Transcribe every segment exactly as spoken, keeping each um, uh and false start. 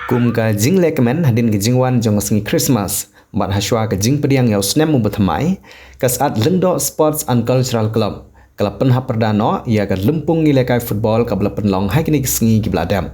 Kum ka jinglehkmen hadien ka jingwan jong ka sngi Christmas bad hashwa ka jingpdiang ïa u snem u bathymmai, ka Syiad Lyngdoh Sports and Cultural Club ka la pynhap pyrda noh ïa ka lympung ïalehkai football kaba la pynlong ha kine ki sngi kiba la dep.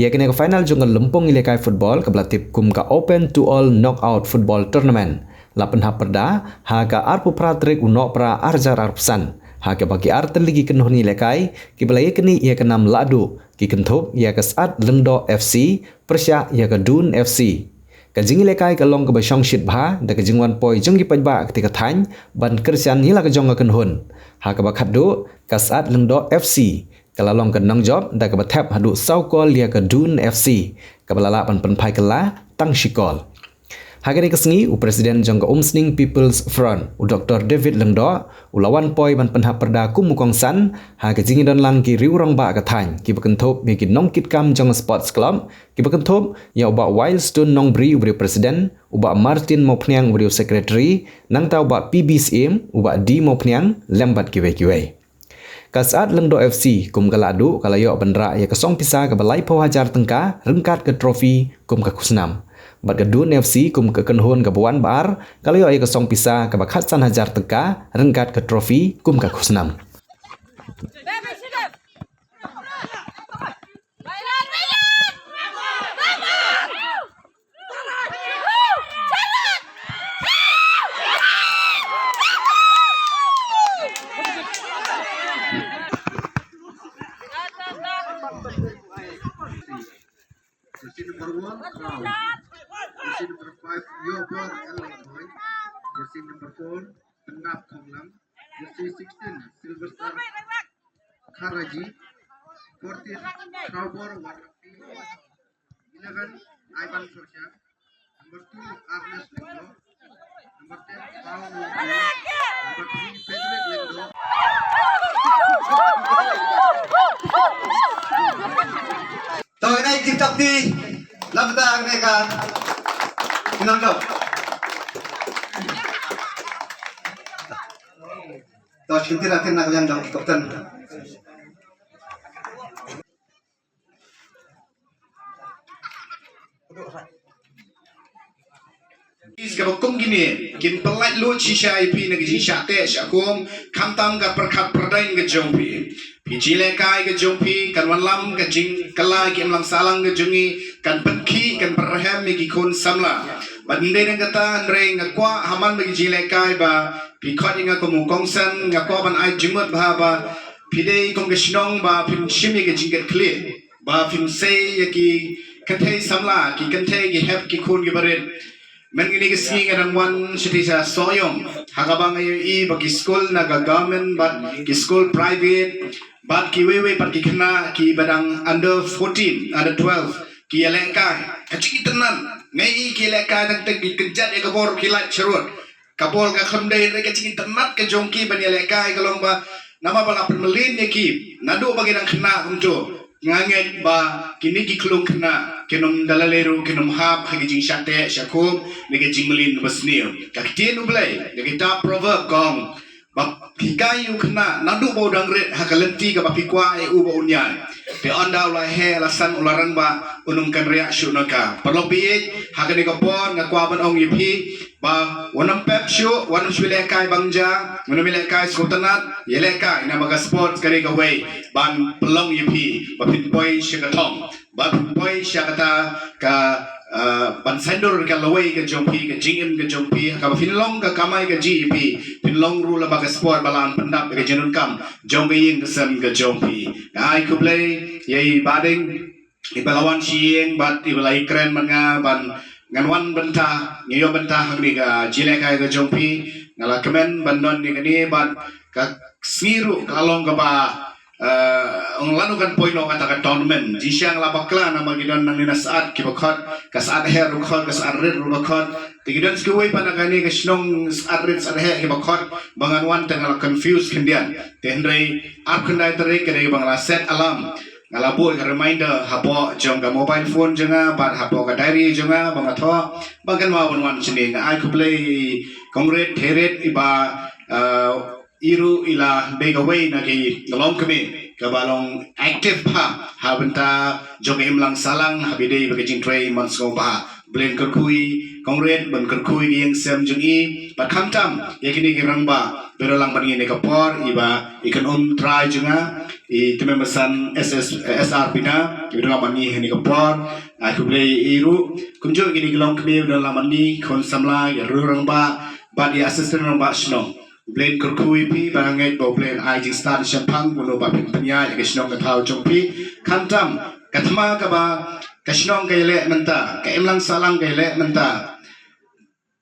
Ïa kane ka final jong ka lympung ïalehkai football kaba la tip kum ka Open to All Knockout Football Tournament la pynhap pyrda ha ka arphew phra tarik u Nohprah ar hajar arphew san, ha kaba ki artylli ki kynhun ïalehkai kiba la ïaknieh ïa ka nam lahduh ki kynthup ïa ka Syiad Lyngdoh F C pyrshah ïa ka Dune F C. Ka jingïalehkai ka long kaba shongshit bha da ka jingwan poi jong ki paidbah katei ka thaiñ ban kyrshan ïa la ka jong ka kynhun. Ha kaba khatduh, ka Syiad Lyngdoh F C ka la long ka nongjop da kaba thep haduh saw kol ïa ka Dune F C, kaba la lah ban pynphai kylla tang shi kol. Ha kane ka sngi, u President jong ka Umsning People's Front, u Doktor David Lyngdoh, u la wan poi ban pynhap pyrda kum u kongsan ha ka jingïadonlang ki riew rangbah ka thaiñ kiba kynthup ïa ki nongkitkam jong ka Sports Club, kiba kynthup ïa u Bah Wildstone Nongbri uba dei u President, u Bah Martin Mawphniang uba dei u Secretary, nangta u Bah P B Syiem, u Bah D Mawphniang lem bad kiwei kiwei. Ka Syiad Lyngdoh F C kum ka lahduh ka la ïoh ban rah ïa ka song pisa kaba laiphew hajar tyngka ryngkat ka trophy kum ka khusnam. Bad ka Dune F C kum ka kynhun kaba wan ba ar ka la ïoh ïa ka song pisa kaba khatsan hajar tyngka ryngkat ka trophy kum ka khusnam. Jersey number one, Rao. Jersey number five, Yobor L Boy. Jersey number four, Pendap Khonglam. Jersey sixteen, Silver Star Kharaji. Fourteen, Raubor Warrapi. Eleven, Ivan Sorsha. Number two, Agnes Lengdo. Number ten, Paul Lengdo. Number three, Patrick Lengdo. To, ina i tip tap ti. Lam ta ang ne ka. Kinam jop. To, shinti na tin na kalian dong, Doktor. Kaba kum kine kin pynlait lut shisha ïa phi na ka jingshah teh shah khum, khamtam ka pyrkhat pyrdaiñ ka jong phi. Phi jingïalehkai ka jong phi kan wanlam ka jingkylla ki imlang sahlang ka jong ngi, kan pynkhih kan pynrhem ïa ki khun samla. Bad ym dei tang kata hynrei nga kwah ha man ba ki jingïalehkai ba phi khot ïa nga kum u kongsan, nga kwah ban ai jingmut bha ba phi dei kum ka shnong ba phin shim ïa ka jingkitkhlieh, ba phin sei ïa ki kynthei samla, ki kynthei ki hep ki khun ki barit. Mynta kine ki sngi nga dang wan shatei sha Sohiong, ha kaba nga ïohi ba ki skul na ka government bad ki skul private bad kiwei wei pat ki khynnah kiba dang under fourteen, under twelve, ki ïalehkai. Ka jingïatynnad, nga ïohi ki ïalehkai tang tang ki kynjat ïa ka bor ki lait sharud. Ka bor ka khlem dei, hynrei ka jingïatynnad ka jong ki ban ïalehkai ka long ba namar ba la pynmlien ïa ki naduh ba ki dang khynnah kumto. Nga ngeit ba kine ki khlung khynnah kin ym da lei lei ruh kin ym hap ha ka jingshah teh shah khum ne ka jingmlien ba sniew. Ka ktien U Blei, ka kitab Proverb ka ong ba phi hikai ïa u khynnah naduh ba u dang rit ha ka lynti kaba phi kwah ïa u ba un ïaid. Te ynda u la heh la san u la rangbah, un ym kynriah shuh na ka. Paralok baieit, ha kane ka por nga kwah ban ong ïa phi ba wat nym pep shuh, wat nym shu ïalehkai bang ja, wat nym ïalehkai sngewtynnad, ïalehkai namar ka sport ka dei kawei ban pynlong ïa phi ba phin poi sha ka thong, ba phin poi sha kata ka, ah, ban saiñdur ka lawei ka jong phi, ka jingim ka jong phi, ha kaba phin long ka kamai kajih ïa phi, phin long ruh la ba ka sport ba lah ban pyndap ïa ka jingdonkam jong ka ïing ka sem ka jong phi. Nga ai khublei ïa i Bah Ding, iba la wan sha ïing bad iba la ïakren bad nga ban ngan wan bynta, ngan ïoh bynta hangne ka jingïalehkai ka jong phi. Nga la kmen ban don ïa kane bad ka sngi ruh ka long kaba, eh, ong lano kan poi noh kata ka tournament. Jingshisha nga la bakla namar ki don nangne na Syiad kiba khot, ka Syiad Her ruh khot, ka Syiad Rit ruh khot. Te ki don sa kiwei pat na kane ka shnong Syiad Rit Syiad Her kiba khot, ba ngan wan te nga la confuse khyndiat. Te hynrei arphew khyndai tarik ka dei ba nga la set alarm. Nga la buh ka reminder hapoh jong ka mobile phone jong nga bad hapoh ka diary jong nga ba nga thoh ba ngan wan wan shane. Nga ai khublei Kong Rit, He Rit, iba, uh, i ruh i la dei kawei na ki longkmie kaba long active bha ha bynta jong ka imlang sahlang ha ba dei ba ka jingtrei man sngewbha. Blei un kyrkhu ïa i Conrad, ban kyrkhu ïa ka ïing sem jong i, bad khamtam ïa kine ki rangbah ba don lang bad ngi ha kane ka por, iba i kynhun trai jong nga, i Tymmen Basan S S, S R Bina, iba don lang bad ngi ha kane ka por. Ai khublei ïa i ruh, kumjuh ïa kine ki longkmie ba don lang bad ngi, khun samla, ïa rangbah bad ïa assistant rangbah shnong. U Blei un kyrkhu ïa phi, ba nga ngeit ba U Blei un ai jingstad shemphang kumno ba phin pynïaid ïa ka shnong ka thaw jong phi. Khamtam ka thma kaba ka shnong ka ïaleh mynta, ka imlang sahlang ka ïaleh mynta,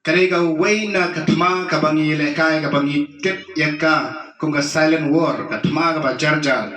ka dei kawei na ka thma kaba ngi lehkai, kaba ngi tip ïa ka kum ka silent war, ka thma kaba jar jar,